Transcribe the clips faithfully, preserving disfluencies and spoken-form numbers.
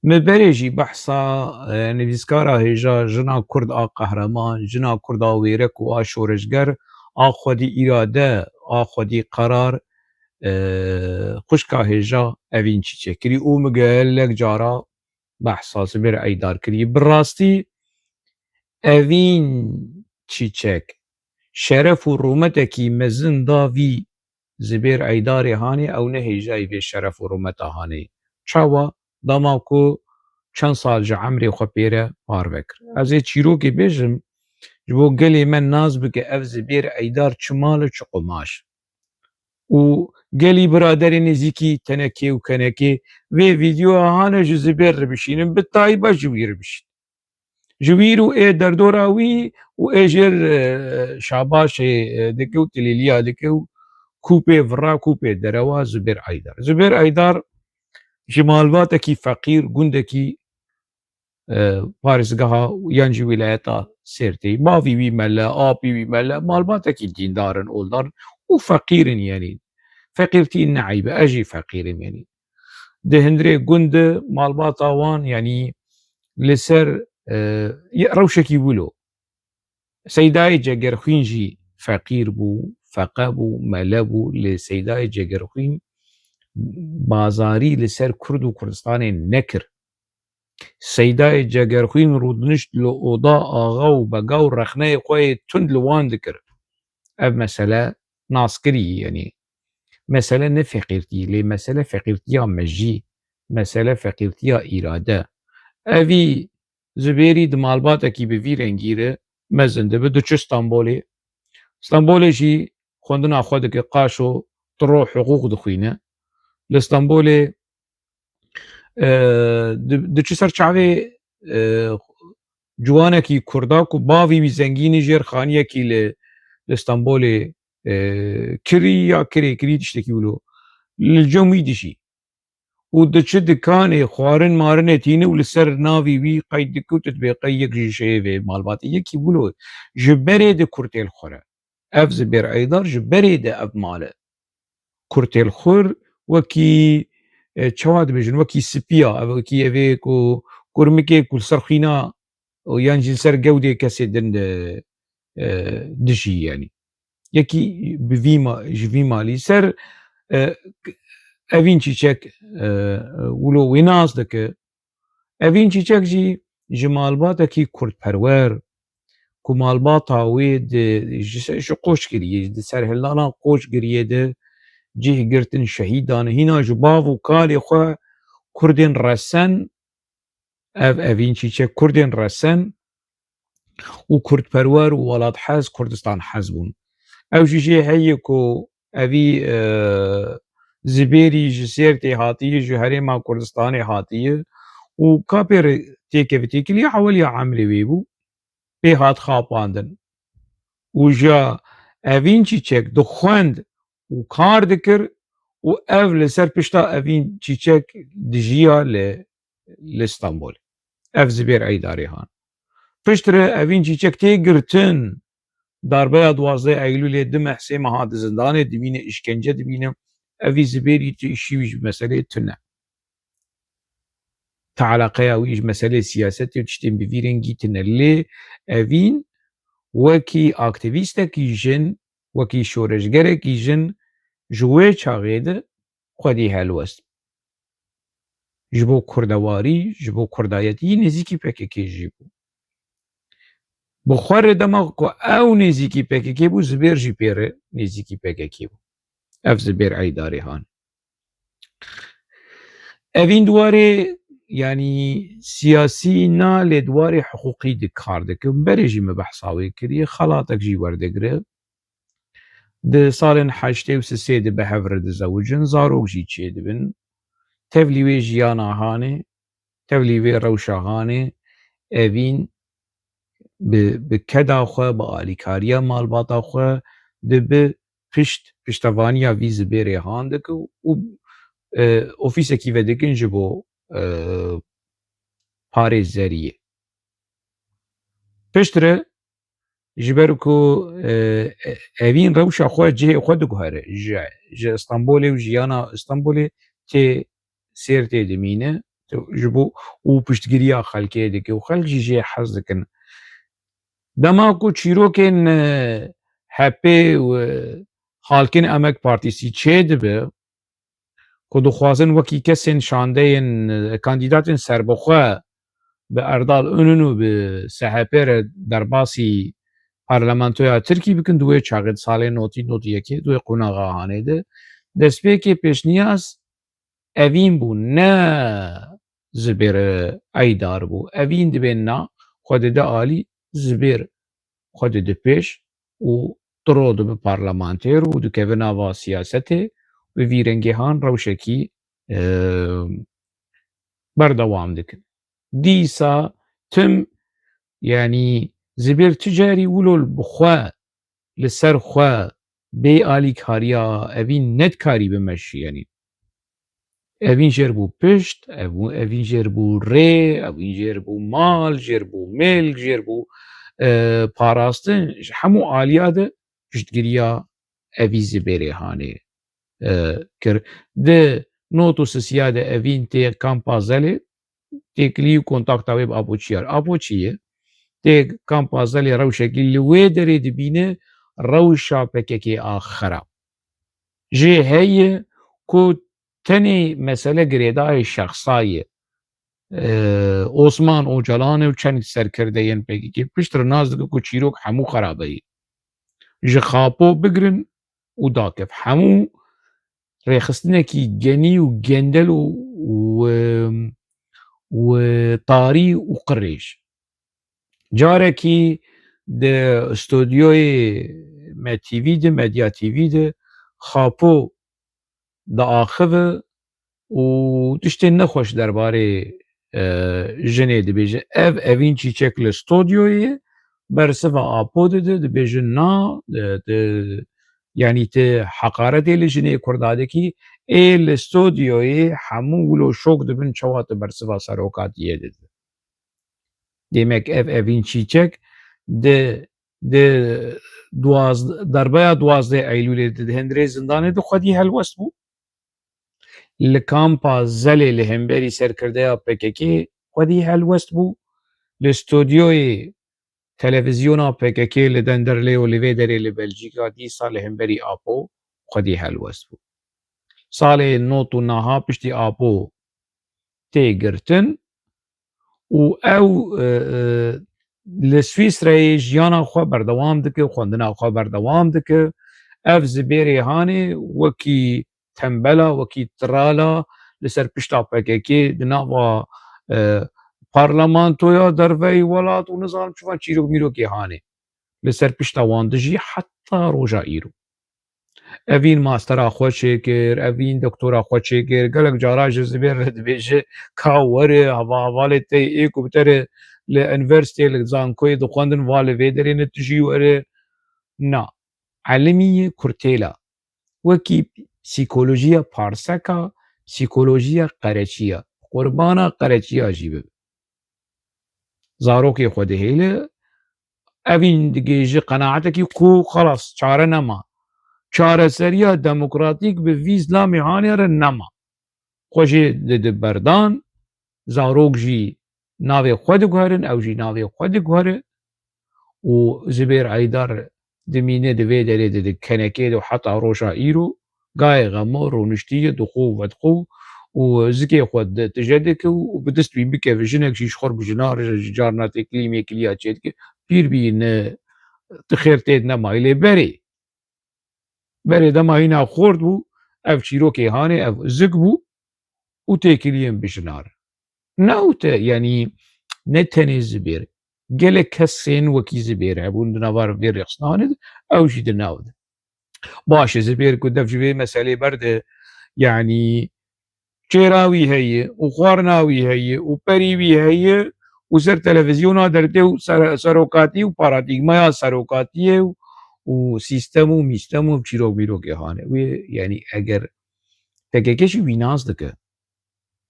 Me berê jî behsa, e, nivîskara hêja, jina Kurd a qehreman, jina Kurd a wêrek û a şoreşger, a xwedî îrade, a xwedî qerar, e, xwişka hêja Evîn Çîçek kirî û min gelek cara behsa Zibêr Eydar kirî. Bi rastî Evîn Çîçek şeref û rûmetekî mezin da vî Zibêr Eydarê hanê, ew ne hêjayî vê şeref û rûmeta hanê. Çawa? Dema ku çend sal ji emrê xwe pê re parve kir. Ez ê çîrokê bêjim, ji bo gelê me nas bike ev Zibêr Eydar çi mal e, çi qumaş. Û gelî biraderê nêzîkî tenekê û kenekê vê vîdeoya hane ji Zibêr re bişînin, bi taybet ji wî re bişîn. Ji wî û ê derdora wî û ê jêr, e, şabaşê, e, dike û tilîliya dike û kûpê vira, kûpê derewa Zubêr Aydar. Zubêr Aydar ji malbatekî feqîr, gundekî, e, parêzgeha yan jî wîlayeta Sêrtê. Bavî wî mele, apî wî mele, malbatekî dîndar in, oldar û feqîr in, yanî feqîrtî ne eyb e, ez jî feqîr im, yanî. Di hundirê gund de malbata wan, yanî li ser, e, ye-, rewşekî wilo. Seydayê Cegerxwîn jî feqîr bû, feqe bû, mele bû, lê Seydayê Cegerxwîn bazarî li ser Kurd û Kurdistanê nekir. Seydayê Cegerxwîn rûdinişt li oda axa û bega û rexneyê xwe yê tund li wan dikir. Ev mesele naskirî, yanî mesele ne feqîrtî, lê mesele feqîrtiya mejî, mesele feqîrtiya îrade. Evî Zubêrî di malbatekî bi vî rengî re mezin dibe, diçi Stenbolê. Stenbolê jî xwendina xwe dike, qaşo tiro hiqûq dixwîne. Li Stenbolê, e, di-, diçi ser çavê, e, ciwanekî Kurda ku bavî wî zengînî jêr xaniyekî li, li Stenbolê, e, kirî ya kirê kirî tiştekî wilo. Li cem wî dijî. Û diçi dikanê xwarin marinê tîne û li ser navî wî qeyd dike û tu dibê qey yek jî ji vê malbatê yekî wilo ji berê de kurtê li xwe re. Ev Zibêr Eydar ji berê de ev mal e. Kurtê li xwe wekî, e, çawa dibêjin, wekî sipiya, ev wekî evê ku kurmikê ku li ser xwîna û yan jî li ser gewdê kesê din de, e, dijî, yanî. Yekî bi vî ma-, ji vî malî ser, e, Evîn Çîçek, e, wilo wê nas dike. Evîn Çîçek jî ji malbatekî kurdperwer, ku malbata wê di, ji se-, ji Qoşgiriyê, di serhildana Qoşgiriyê de cih girtin, şehîd dane, hîna ji bav û kalê xwe kurdên resen, ev Evîn Çîçek kurdên resen û kurdperwer û welathez, Kurdistan hez bûn. Ew jî jê heye ku evî, e, Zibêrî ji Sêrtê hatiye, ji Herêma Kurdistanê hatiye û ka pê re têkeve têkiliya eweliya emrê wê bû, pê hat xapandin. Û ja Evîn Çîçek dixwend û kar dikir û ev li ser pişta Evîn Çîçek dijiya li, li Stenbolê. Ev Zibêr Eydarê han. Piştre Evîn Çîçek tê girtin, darbeya duwazdeh Eylûlê du meh, sê meha di zindanê dimîne, îşkence dimîne. Evî Zibêrî tu îşî wî ji meselê tune. Te eleqeya wî ji meselê siyasetê û tiştên bi vî rengî tune. Lê Evîn wekî aktîvîstekî jin, wekî şoreşgerekî jin ji wê çaxê de xwedî helwest. Ji bo kurdewarî, ji bo kurdayetî nêzîkî P K K jî bû. Bi xwe re dema ku ew nêzîkî P K K bû, Zibêr jî pê re nêzîkî P K K bû. Ev Zibêr Eydarê han. Evîn di warê, yanî siyasî na, lê di warê hiqûqî di kar dike. Berê jî me behsa wê kiriye, xelatek jî werdigire. Di salên heştê û sisê de bi hev re dizewicin, zarok jî çêdibin. Tevlî wê jiyana hanê, tevlî wê rewşa hanê, Evîn bi, bi keda xwe, bi alîkariya malbata xwe, dibe pişt, piştevaniya vî Zibêrê han dike û, e, ofîsekî vedikin ji bo, e, parê zeriyê. Piştre ji ber ku, e, e, Evîn rewşa xwe, cihê xwe diguhere. Ji, ji Stenbolê û jiyana Stenbolê tê Sêrtê dimîne. ji bo û piştgiriya xelkê dike û xelk jî jê hez dikin. Dema ku çîrokên, e, H P û, e, xalkên Emek Partîsî çêdibe, ku dixwazin wekî kesên şandeyên, e, kandîdatên serbixwe bi Erdal Inanû bi S H P re derbasî parlamentoya Tirkî bikin, di wê çaxê di salên notî, notî yekê, di wê qonaxa hanê de destpêkê pêşniyaz Evîn bû, ne Zibêr Eydar bû. Evîn dibê na xwe dide alî, Zibêr xwe dide pêş û tiro dibe parlamenter û dikeve nava siyasetê, bi vî rengê han rewşekî, e, berdewam dikin. Dîsa tim, yanî Zibêr ti carî wilo bi xwe, li ser xwe bê alîkariya Evîn nedikarî bimeşî, yanî Evîn jêr bû pişt, ev-, Evîn jêr bû rê, Evîn jêr bû mal, jêr bû mêl, jêr bû, e, parastin, ji hemû aliya de piştgiriya Evî Zibêrê hanê, e, kir. Di not û sisiya de Evîn tê kampa Zelê, têkilî û kontakta wê bi Apo Çiyar. Apo çi ye? Tê kampa Zelê rewşekî li wê derê dibîne rewşa P K K a xerab. Jê heye ku tenê mesele girêdayê şexsa ye. Ee, Osman Ocalan û çend serkerdeyên P K K piştre nas dike ku çîrok hemû xerabe ye. Ji Xapo bigirin û dakev. Hemû rêxistinekî genî û gendel û, û, û tarî û qirêj. Carekî di stûdyoyê Me T V de, Medya T V de Xapo diaxive û tiştên nexweş derbarê, e, jinê dibêje. Ev Evîn Çîçek li stûdyoyê bersiva Apo dide, dibêje na, e, di, yanî ti heqaretê li jinê Kurda dikî, ê li stûdyoyê hemû wilo şok dibin çawa tu bersiva serokatiyê dide. Demek ev Evîn Çîçek di, di duwaz-, derbeya duwazdeh Eylûlê di, di hundirê zindanê de xwedî helwest bû. Li kampa Zelê li hemberî serkirdeya P K K xwedî helwest bû. Li stûdyoyê televîzyona P K K li Denderlê û li vê derê li Belçîka dîsa li hemberî Apo xwedî helwest bû. Salê nod û neh piştî Apo tê girtin û ew, e, e, li Swîsreyê jiyana xwe berdewam dike, xwendina xwe berdewam dike. Ev Zibêrê Hanê wekî tembela, wekî tirala li ser pişta P K K di nava, e, parlamentoya derveyî welat û nizanim çivan çîrok mîrokê hanê li ser pişta wan dijî heta roja îro. Evîn mastera xwe çêkir, evîn doktora xwe çêkir. Gelek cara ji Zibêr re dibêje ka were, heva hevalê te ê ku bi te re li unîversîteyê, li zankoyê dixwendin, va li vê derê ne tu jî were. Na. Elimî ye kurtêla. Wekî psîkolojiya parseka, psîkolojiya qereçiya. Qurbana qereçiya jî bibe. Zarokê xwe dihêle, evîn digihêje qenaetekî ku xelas çare nema. Çareseriya demokratîk bi vî zilamê hanê re nema. Xwe jê dide berdan, zarok jî navê xwe diguherin, ew jî navê xwe diguhere û Zibêr Eydar dimîne di vê derê de, di kenekê de û heta roja îro gayê xemo rûniştiye, dixwe û vedixwe û zikê xwe di tije dike û bi dest wî bikeve. Jinek jî ji xwe re bi jinar re ji carna têkilî mêkiliya çêdike. Pîr bî ne, ti xêr tê de nemayî. Lê berê, berê dema hîna xort bû, ev çîrokê hanê, ev zik bû û têkiliyên bi jinar. Ne û te, yanî ne tenê Zibêr. Gelek kesên wekî Zibêr hebûn di nava vê rêxistinanê de, ew jî di nav de. Baş e, Zibêr ku dev ji vê meselê berde, yanî çêra wî heye û xwarina wî heye û perî wî heye û ser televîzyona dertê û ser-, serokatî û paradîgmaya serokatiyê û, û sîstem û mîstem û çîrok mîrokê hane. Wê, yanî eger P K K jî wî nas dike.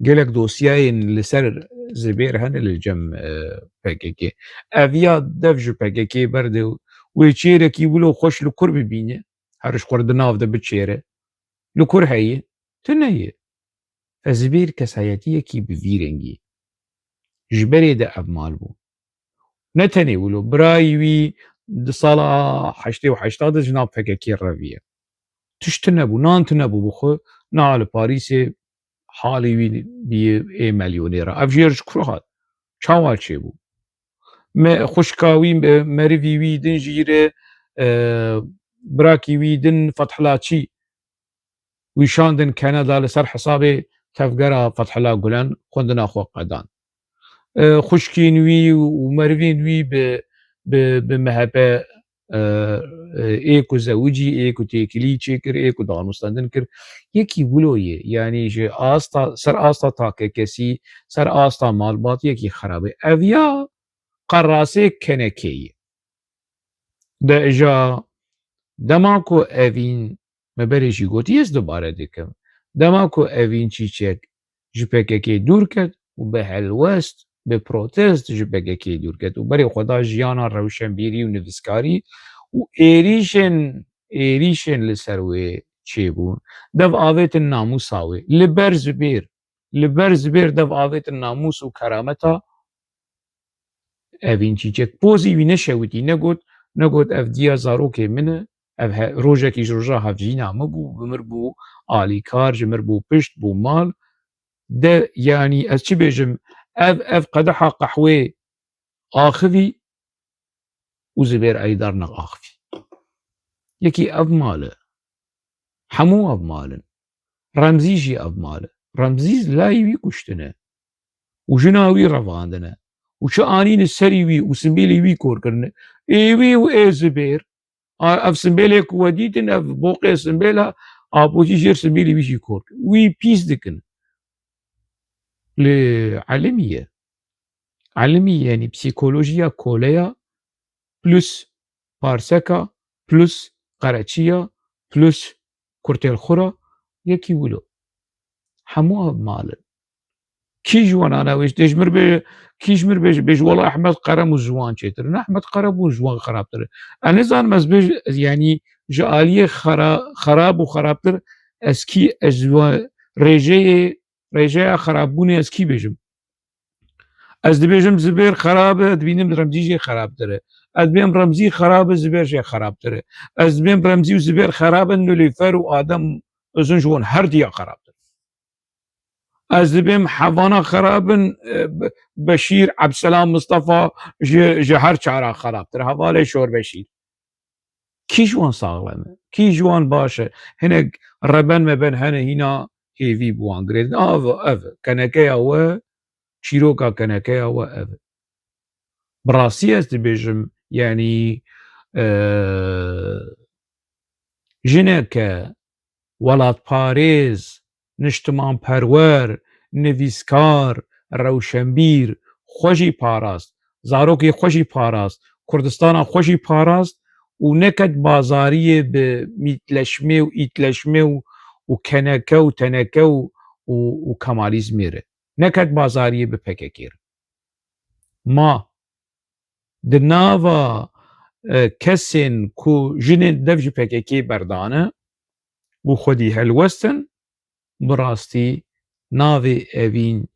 Gelek dosyayên li ser Zibêr hene li cem, e, P K K. Ev ya dev ji P K K berde û wê çêrekî wilo xweş li kur bibîne. Her ji xwe re di nav de biçêre. Li kur heye? Tune ye. Fe Zibêr kesayetiyekî bi vî rengî. Ji berê de ev mal bû. Ne tenê wilo, birayî wî di sala heştê û heşta de ji nav P K K reviye. Tişt tune bû, nan tune bû bi xwe, na li Parîsê halê wî bî ê milyonêra. Ev jêr ji kur hat? Çawa çêbû? Me xwişka wî, e, merivî wî din jî re, e, birakî wî din Fethullah çî wî şandin Kanada li ser hesabê tevgera Fethullah Gulen xwendina xwe qedan. E, xwişkên wî û merivên wî bi, bi, bi M H P, e, e, ê ku zewicî, ê ku têkilî çêkir, ê ku danûstendin kir. Yekî wilo ye. Yanî ji asta, ser asta takekesî, ser asta malbatiyekî xerabe. Ev ya qerasê kenekeyê. De îja dema ku Evîn, me berê jî gotî, ez dubare dikim. Dema ku Evîn Çîçek ji P K K dûr ket û bi helwest, bi protest ji P K K dûr ket û berê xwe da jiyana rewşenbîrî û nivîskarî û êrîşên, êrîşên li ser wê çêbûn, dev avêtin namûsa wê. Li ber Zibêr, li ber Zibêr dev avêtin namûs û kerameta Evîn Çîçek. Pozî wî neşewitî, negot, negot, "Ev diya zarokê min e, ev he-, rojekî ji roja hevjîna min bû, bi mir bû alîkar, ji mir bû pişt, bû mal." De, yanî, ez çi bêjim, ev, ev qedeha qehwê axivî û Zibêr Eydar neaxivî. Yekî ev mal e. Hemû ev mal in. Remzî jî ev mal e. Remzî layî wî kuştine. Û jina wî revandine. Û çi anîne serî wî û simbêlê wî kor kirine. Ê wî û ê Zibêr, a, ev simbêlê ku we dîtin, ev boqê simbêla, apotî jêr simbêlê wî jî kor kir. Wî pîs dikin. Lê elimî ye. Elimî, yanî psîkolojiya koleya plus parseka plus qereçiya plus kurtêlxura yekî wilo. Hemû ev mal in. Kî ji wan ana wê, dê ji mir bê, kî ji mir bê, bêj, "Wela Ehmed Qerem û ji wan çêtir in." Ehmed Qerem û ji wan xerabtir in. Ez nizanim ez bêj, yanî ji aliyê xera-, xerab û xerabtir, ez kî, ez ji wan rêjeyê, rêjeya xerabûnê ez kî bêjim? Ez dibêjim Zibêr xerab e, dibînim Remzî jê xerabtir e. Ez dibêm Remzî xerab e, Zibêr jê xerabtir e. Ez dibêm Remzî û Zibêr xerab in, Nilûfer û Adem Uzun ji wan her diya xerabtir. Ez dibêm hevana xerab in, e, Be-, Beşîr, Ebselam, Mistefa ji, ji her çara xerabtir. Hevalê Şor Beşîr. Kî ji wan saxlem e? Kî ji wan baş e? Hinek reben meben hene hîna hêvî bi wan girêdin. Ev, ev, kenekeya we, çîroka kenekeya we ev e. Bi rastî ez dibêjim, yanî, e, jineke welatparêz, niştimanperwer, nivîskar, rewşenbîr, xwe jî parast, zarokê xwe jî parast, Kurdistana xwe jî parast û neket bazariyê bi mîtleşmê û îtleşmê û, û keneke û teneke û, û, û kemalîzmê re. Neket bazariyê bi P K K re. Ma di nava, e, kesên ku jinên dev ji P K K berdane û xwedî helwest in, bi rastî navê Evîn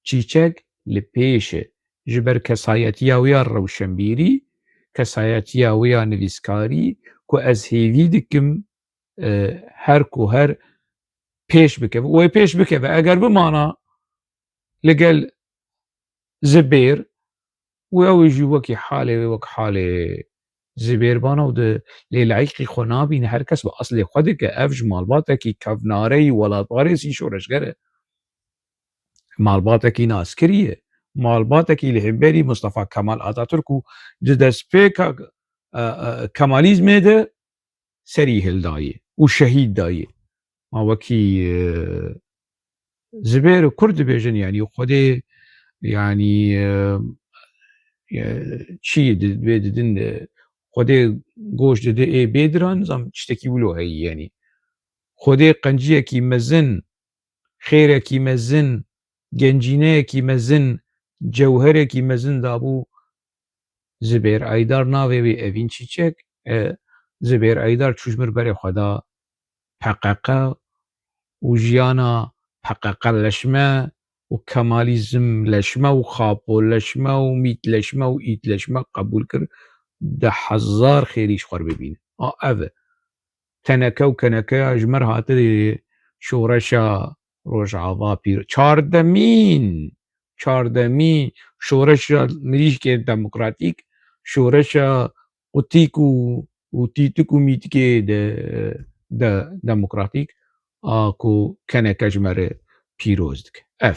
Çîçek li pêş e. Ji ber kesayetiya wê ya rewşenbîrî, kesayetiya wê ya nivîskarî ku ez hêvî dikim, e, her ku her pêş bikeve. Wê pêş bikeve. Eger bimana li gel Zibêr, û ew jî wekî halê wê, wek halê Zibêr bana û di lê layiqî xwe nabîne, her kes bi eslê xwe dike. Ev ji malbatekî kevnareyî welatparêzî şoreşger e. Malbatekî naskirî ye. Malbatekî li hemberî Mustafa Kemal Atatürk û di destpêka, e, e, Kemalîzmê de serî hildayê û şehîd dayê. Ma wekî, e, Zibêr û Kurd dibêjin, yanî Xwedê, yanî, e, e, çi di-, divê didin, e, Xwedê goş dide ê bêdiran, zam tiştekî wilo heyî, yanî Xwedê qenciyekî mezin, xêrekî mezin, gencîneyekî mezin, cewherekî mezin dabû Zibêr Eydar, navê wê Evîn Çîçek, e, Zibêr Eydar çû ji mir berê xwe da P K K û jiyana P K K leşme û Kemalîzm leşme û Xapo leşme û Mît leşme û Ît leşme qebûl kir, di hezar xêrî ji xwe re bibîne. A, ev e. Teneke û kenekeya ji me re hatibê şoreşa Rojava pîr. Çardemîn, çardemîn şoreşa mirîşkê demokratîk, şoreşa qutîk û, û tîtik û mîtikê de, de demokratîk, a ku keneke ji me re pîroz dike. Ev.